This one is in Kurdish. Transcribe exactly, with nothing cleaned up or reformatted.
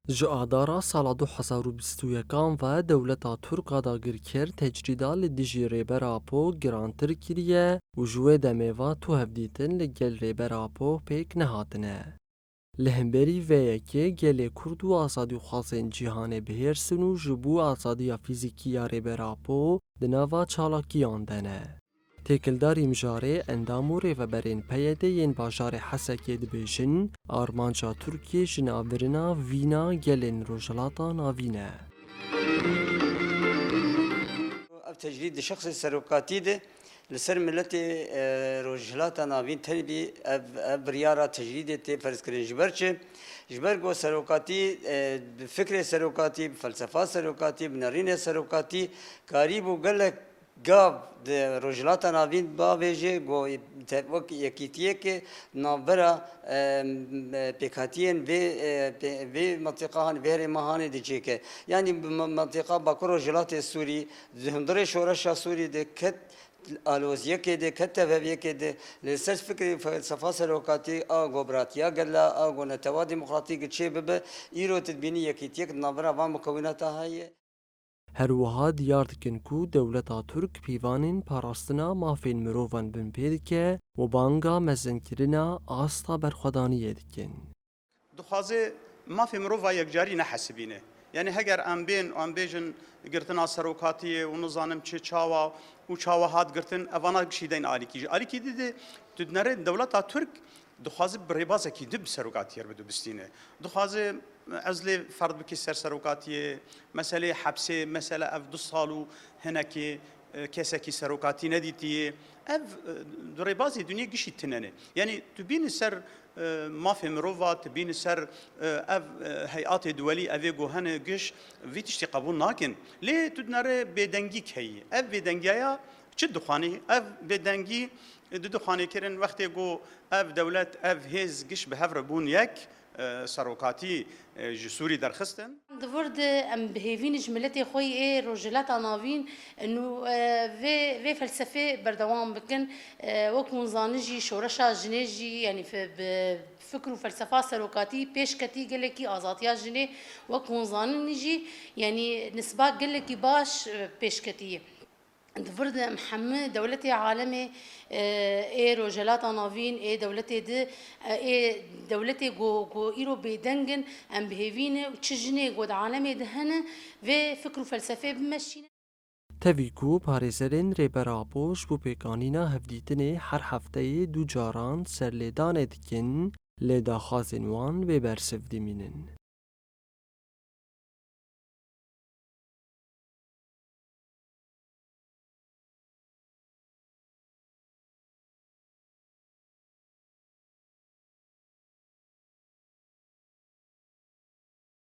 Ji Adara sala du hezar û bîst û yekan ve dewleta Tirk a dagirker tecrîda li dijî Rêber Apo girantir kiriye û ji wê demê ve tu hevdîtin li gel Rêber Apo pêk nehatine. Li hemberî vê yekê gelê Kurd û azadîxwazên cîhanê bihêrsin û ji bo azadiya fîzîkî ya Rêber Apo di nava çalakiyan de ne. Têkildarî mijarê, endam û rêveberên P Y D yên bajarê Hesekê dibêjin, armanca Tirkiyê jinavirina vîna gelên Rojhilata Navîn e. Ev tecrîd di şexsê serokatî de li ser miletê, e, Rojhilata Navîn tenê bî ev, ev biryara tecrîdê tê ferzkirin. Ji ber çi? Ji ber ku serokatî, e, bi fikrê serokatî, bi felsefa serokatî, bi nerînê serokatî karîbû gelek gav di Rojhilata Navîn bavêje ku te-, wek yekîtiyeke navbera, e, pêkhatiyên vê, e, pê-, vê mentiqa hanê, vê herêma hanê diçêke. Yanî bi me-, mentiqa Bakur Rojhilatê Sûrî, di hundirê şoreşa Sûrî de ket aloziyekê de, ket tevheviyekê de, li ser fikrê felsefa serokatî a ku biratiya gela, a ku netewa demokratîk çê bibe, îro tu dibînî yekîtiyek di navbera van mukewinata heye. Her wiha diyar dikin ku dewleta Tirk pîvanên parastina mafên mirovan binpê dike û banga mezinkirina asta berxwedaniyê dikin. Dixwaze mafê mirova yekcarî nehesibîne. Yanî heger em bên û em bêjin girtina serokatiyê û nizanim çi çawa û çawa hat girtin, evana gişî deyn alîkî. Ji alîkî dî de tu dinere dewleta Tirk dixwaze bi rêbazekî din bi serokatiyê re bidubistîne. Dixwaze ezlê ferd bike ser serokatiyê, meseleyê hepsê, mesele ev du sal û hinekê, e, kesekî serokatî nedîtiye. Ev, e, di rêbazê dinyê gişî tine ne. Yanî tu bînî ser, e, mafê mirova, tu bînî ser, e, ev, e, heyatê duwelî, evê ku hene giş vî tiştî qebûl nakin. Lê tu dinere bêdengî heyî. Ev bêdengiya çi dixwanî? Ev bêdengî, e, di dixwanê kirin wextê ku ev dewlet, ev hêz giş bi hev re bûn yek, e, serokatî, e, ji Sûrî derxistin. Di vir de em bi hêvî ne ji miletê xwe yê ê Rojhilata Navîn û, e, vê, vê felsefê berdewam bikin. E, wek hûn zanin jî şoreşa jinê jî, yanî fe-, bi fikr û felsefa serokatî pêşketî gelekî azadiya jinê wek hûn zanin jî, yanî nisba gelekî baş, e, pêşketî ye. Di vir de em hemû dewletê alemê, e, ê Rojhilata Navîn, ê dewletê di, e, ê dewletê ku, ku îro bêdeng in, em bi hêvî ne û çi jinê ku di alemê de hene, vê fikr û felsefê bimeşîne. Tevî ku parêzerên Rêber Apo ji bo pêkanîna hevdîtinê her hefteyê du caran serlêdanê dikin, lê daxwazên wan bê bersiv dimînin.